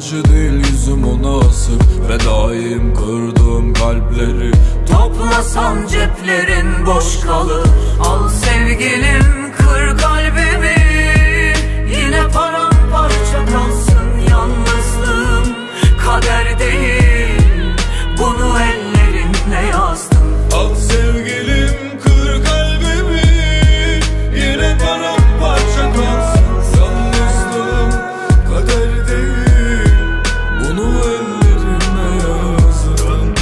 Yabancı değil yüzüm ona asık Fedaiyim kırdığım kalpleri Toplasan ceplerin boş kalır Al sevgilim kır kalbimi Yine paramparça kalsın yalnızlığım Kader değil bunu ellerinle yazdım Al sevgilim kır kalbimi Yine paramparça kalsın Yalnızlığım kader değil Bunu ellerine yazdım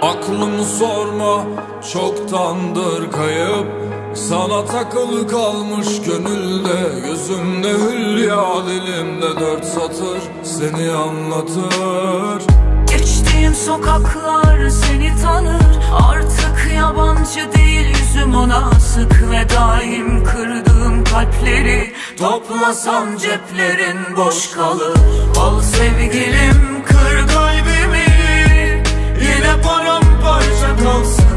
Aklımı sorma çoktandır kayıp Sana takılı kalmış gönülde Gözümde hülya dilimde dört satır Seni anlatır Geçtiğim sokaklar seni tanır Artık yabancı değil yüzüm ona sık Ve daim kırdığım kalpleri Toplasam ceplerin boş kalır Al sevgilim kır kalbimi Yine paramparça kalsın.